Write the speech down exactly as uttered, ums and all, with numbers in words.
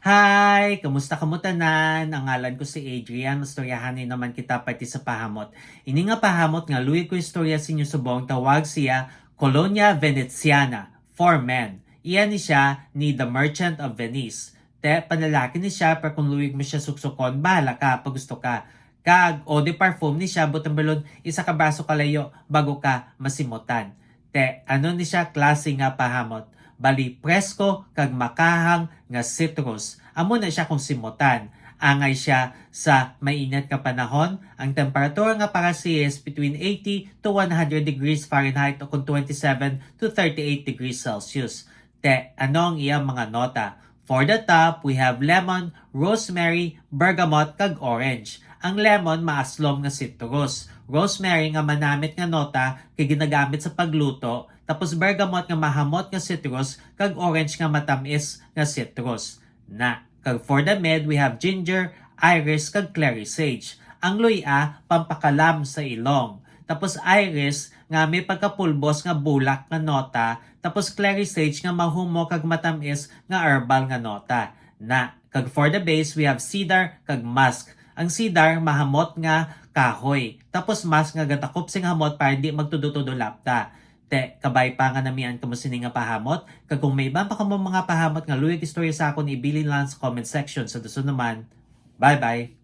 Hi! Kamusta kamo tanan? Ang ngalan ko si Adrian. Mastoryahanay naman kita parte sa pahamot. Ini nga pahamot nga luyag ko istorya sa inyo subong tawag siya Colonia Veneziana for men. Iya ni siya ni The Merchant of Venice. Te, panlalaki ni siya, pero kung luyag mo siya suksukon, bahala ka pag gusto ka. Kag eau de parfum ni siya, but number one, isa ka braso kalayo bago ka masimutan. Te, ano ni siya klase nga pahamot? Bali, presko kag makahang nga citrus. Amo na siya kung simutan. Angay siya sa mainit nga panahon. Ang temperatura nga para siya is between eighty to one hundred degrees Fahrenheit o kung twenty-seven to thirty-eight degrees Celsius. Te, ano ang iyang mga nota? For the top, we have lemon, rosemary, bergamot, kag orange. Ang lemon maaslom nga citrus, rosemary nga manamit nga nota kay ginagamit sa pagluto, tapos bergamot nga mahamot nga citrus, kag orange nga matamis nga citrus. Na, kag for the mid, we have ginger, iris, kag clary sage. Ang luya, pampakalam sa ilong. Tapos iris nga may pagkapulbos nga bulak nga nota, tapos clary sage nga mahumo kag matamis nga herbal nga nota. Na, kag for the base, we have cedar kag musk. Ang cedar mahamot nga kahoy, tapos musk nga gatakop sing hamot para hindi magtudo-tudo lapta. Te, kabay pa nga namian kamo sini nga pahamot, kag kung may iban pa kamo mga pahamot nga luyag istorya sa akon, ibilin lang sa comment section. Sa dason naman, bye-bye!